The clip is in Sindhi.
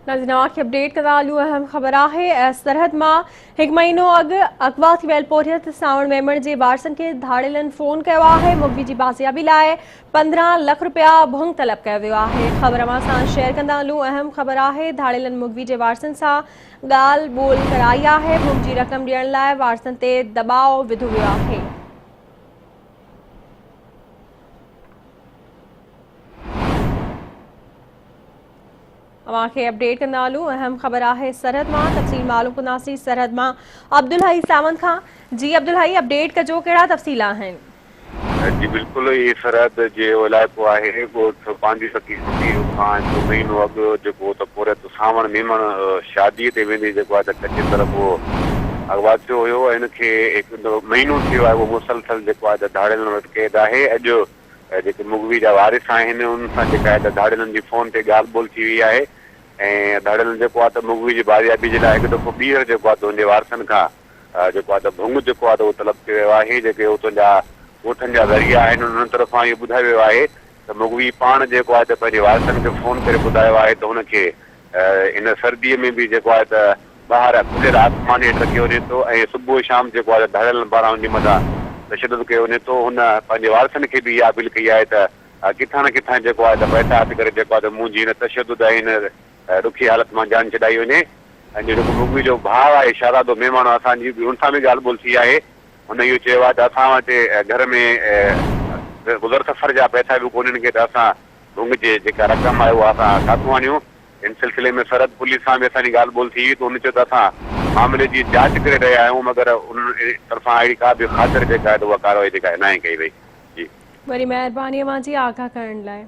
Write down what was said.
ناظرين اوهان کي اپڊيٽ ڪندا هلون اهم خبر آهي سرحد مان هڪ مهينو اڳ اغوا ٿي ويل پورهيت سانوڻ ميمڻ جي وارثن کي ڌاڙيلن فون ڪيو آهي مغوي جي بازيابي لاء 15 لک رپيا ڀنگ طلب ڪيو ويو آهي خبر اوهان سان شيئر ڪندا هلون اهم خبر آهي ڌاڙيلن مغوي جي وارثن سان ڳالهه ٻولهه ڪرائي آهي ڀنگ جي رقم ڏيڻ لاء وارثن تي دٻاء وڌو ويو آهي. اوهان کي اپڊيٽ ڪندا هلون اهم خبر آهي سرحد مان تفصيل معلوم ڪنداسين سرحد مان عبدالحئي ساوند کان جي عبدالحئي اپڊيٽ ڪجو ڪهڙا تفصيل آهن. جي بلڪل هي سرحد جي علائقو آهي ڳوٺ پانڌي فقير فقير کان هڪ مهينو اڳ جيڪو ته پورهيت سانوڻ ميمڻ شادي تي ويندي جيڪو آهي ته ڪچي طرف اهو اغوا ٿيو هيو ۽ ان کي هڪ مهينو ٿي ويو آهي اهو مسلسل جيڪو آهي ته ڌاڙيلن وٽ قيد آهي اڄ جيڪي مغوي جا وارث آهن انهن سان جيڪا آهي ته ڌاڙيلن جي فون تي ڳالهه ٻولهه ٿي وئي آهي ۽ ڌاڙيلن جيڪو آهي ته مغوي جي بازيابي جي لاء هڪ دفعو ٻيهر جيڪو آهي ته ان جي وارثن کان جيڪو آهي ته ڀنگ جيڪو آهي ته اهو طلب ڪيو ويو آهي جيڪي اتان جا ڳوٺن جا ذريعا آهن انهن طرفان اهو ٻڌايو ويو آهي ته مغوي پاڻ جيڪو آهي ته پنهنجي وارثن کي فون ڪري ٻڌايو آهي ته هن کي ان سردي ۾ به جيڪو آهي ته ٻاهر کليل آسمان هيٺ رکيو وڃي ٿو ۽ صبح شام جيڪو آهي ته ڌاڙيلن پاران ان جي مٿان تشدد ڪيو وڃي ٿو. هن پنهنجي وارثن کي به اها اپيل ڪئي آهي ته ڪٿان نه ڪٿان جيڪو آهي ته پئسا هٿ ڪري جيڪو آهي ته منهنجي هن تشدد ۽ هن ڏکي حالت مان جان ڇڏائي وڃي. ۽ جيڪو مغوي جو ڀاء آهي شهزادو ميمڻ اسان جي به ان سان به ڳالهه ٻولهه ٿي آهي. هن اهو چيو آهي ته اسان وٽ گهر ۾ گذر سفر جا پئسا به ڪونهن ڪي ته اسان ڀنگ جي جيڪا رقم آهي اها اسان ڪاٿون آڻيون. ان سلسلي ۾ سرحد پوليس سان به اسان جي ڳالهه ٻولهه ٿي هئي ته هن چيو ته اسان معاملي جي جاچ ڪري رهيا آهيون مگر انهن طرفان اهڙي ڪا به خاطر جيڪا آهي ته اها ڪارروائي جيڪا آهي ناهي ڪئي وئي. جي. وڏي مهرباني اوهان جي آگاهه ڪرڻ لاء.